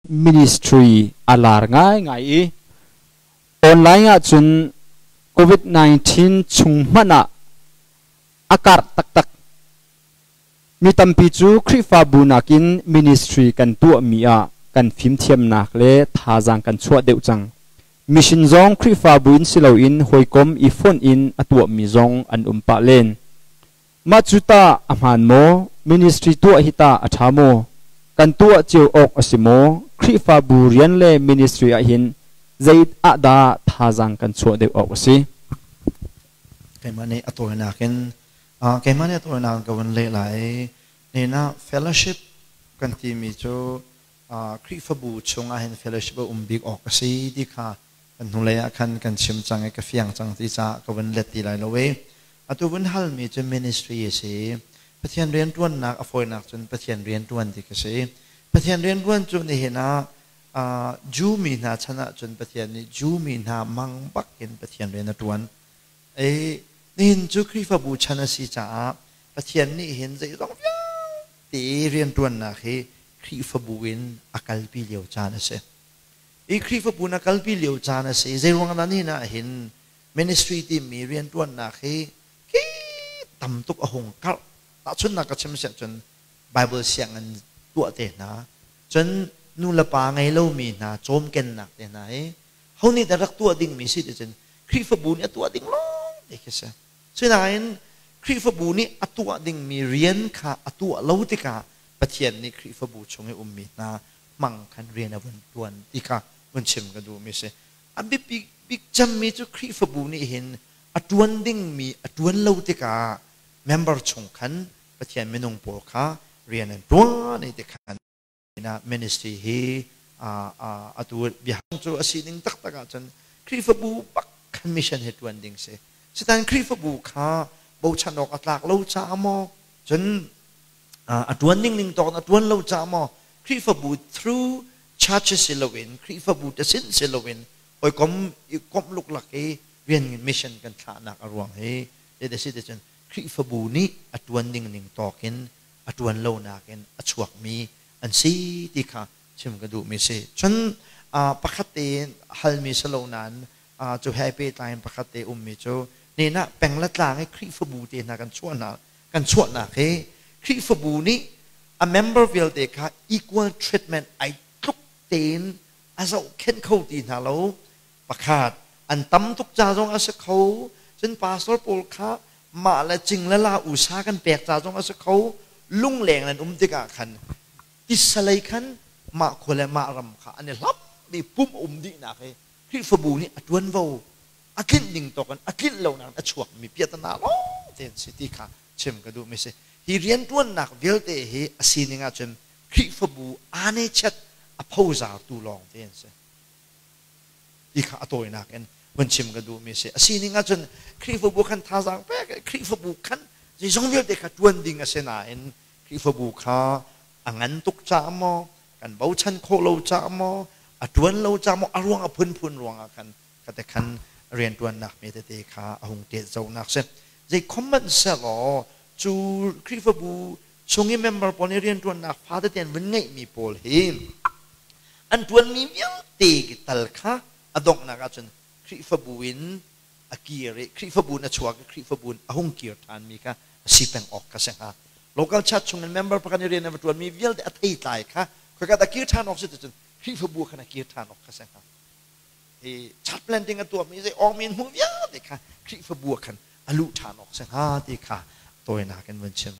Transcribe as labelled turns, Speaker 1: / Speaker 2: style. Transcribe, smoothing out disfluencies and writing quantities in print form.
Speaker 1: Ministry a lar ngaingai i online ahcun COVID-19 chung hmanh ah a karh taktak. Mi tampi cu Khrihfabu nakin ministry kan tuahmi ah kan fimthiamnak le thazaang kan chuah deuh cang. Mission zong Khrihfabu in si loin hawikom i fonh in a tuahmi zong an um pah len. Mah cu tah a hmaan maw? Ministry tuah hi tah a ṭha maw? Kan tuah cio awk a si maw? Khrihfabu rian le ministry ahhin zei ah dah thazaang kan chuah deuh awk a si?
Speaker 2: Keimah nih a tawinak in keimah nih a tawinak in ka vun leh lai. Nina fellowship kan timi cu Khrihfabu chung ahhin fellowship a um bik awk a si ti kha kan hnulei ah khan kan chim cang i ka fiang cang ti caah ka vun let ti lai lo i atu vun halmi cu ministry a si. Pathian rianṭuannak a fawinak cun Pathian rianṭuan ti ka si. Pathian rianṭuan cu nihin ah Jew mi hna chan ah cun Pathian nih Jew mi hna mang bak in Pathian rian a ṭuan. I nihin cu Khrihfabu chan a si caah Pathian nih hin zeizong vialte rianṭuannak hi Khrihfabu in a kalpi lio caan a si. I Khrihfabu na kalpi lio caan a si. Zeiruang dah nihin ah hin ministry timi rianṭuannak hi ki tam tuk a hung karh. Tahchunhnak ka chim siah cun Bible sianginn tuah te hna, cun nu le pa ngei lomi hna cawmkennak te hna hi ho nih dah rak tuah dingmi si ti cun Khrihfabu nih a tuah ding lawng te khi si. Sinain Khrihfabu nih a tuah dingmi rian kha a tuah lo tikah Pathian nih Khrihfabu chung i ummi hna hmang khan rian a vun ṭuan ti kha vun chim ka duhmi si. A biapi bik cemmi cu Khrihfabu nih hin a ṭuan dingmi a ṭuan lo tikah member chung khan Pathian minung pawl kha rian an ṭuan i ti khan ministry hi atu biahang cu a sining taktak ahcun Khrihfabu bak khan mission hi ṭuan ding si. Sitan Khrihfabu kha bochan awk a tlak lo caah maw cun a ṭuan ning ning tawk in a ṭuan lo caah maw Khrihfabu through churches si loin Khrihfabu te sin si loin hawikom i komh luklak i rian mission kan thlahnak a ruang hi zei si ti cun Khrihfabu nih a ṭuan ding ning tawk in a ṭuan lonak in a chuakmi an si ti kha chim ka duhmi si. Cun pakhat tein halmi si lo nain cu he pehtlai in pakhat te ummi cu nen ah peng le tlang i Khrihfabu te hna kan chuahnak kan chuahnak hi Khrihfabu nih a member vialte kha equal treatment ai tluk tein a zohkhenh kho ti hna lo. Pakhat, an tam tuk ca zong a si kho. Cun pastor pawl kha mah le cing le la usa kan pek ca zong a si kho. Lungleng nan um tikah khan tisalei khan mah khua le mah ram kha an i hlam i pum a um dihnak hi Khrihfabu nih a ṭuanvo a tlinh ding tawk in a tlinh lo nain a chuakmi piahtana lawng te an si ti kha chim ka duhmi si. Hi rianṭuannak vialte hi a sining ahcun Khrihfabu aa-ne-chet a phozartu lawng te an si ti kha a tawinak in vun chim ka duhmi si. A sining ahcun Khrihfabu khan thazaang pek i Khrihfabu khan zeizong vialte kha ṭuan ding a si nain Khrihfabu kha a ngan tuk caah maw kan bochan khawh lo caah maw a ṭuan lo caah maw a ruang a phunphun ruangah khan kha te khan rianṭuannak hme tete kha a hung tet zohnak si. Zei khom hmanh sehlaw cu Khrihfabu chung i member pawl nih rianṭuannak fa tete an vun ngeihmi pawl hi an ṭuanmi vialte tal kha a donghnak ahcun Khrihfabu in a kir i Khrihfabu in a chuak i Khrihfabu in a hung kir ṭhanmi kha a si peng awk kha si hnga. Local church chung in member pakhat nih rian a va ṭuanmi vialte a theitlai kha khoika dah kir ṭhan awk si ticun Khrihfabu khan a kir ṭhan awk kha si hnga. Hi church planting a tuahmi zei awngmi in hmuh vialte kha Khrihfabu ah khan a luh ṭhan awk si hnga ti kha tawinak in vun chim.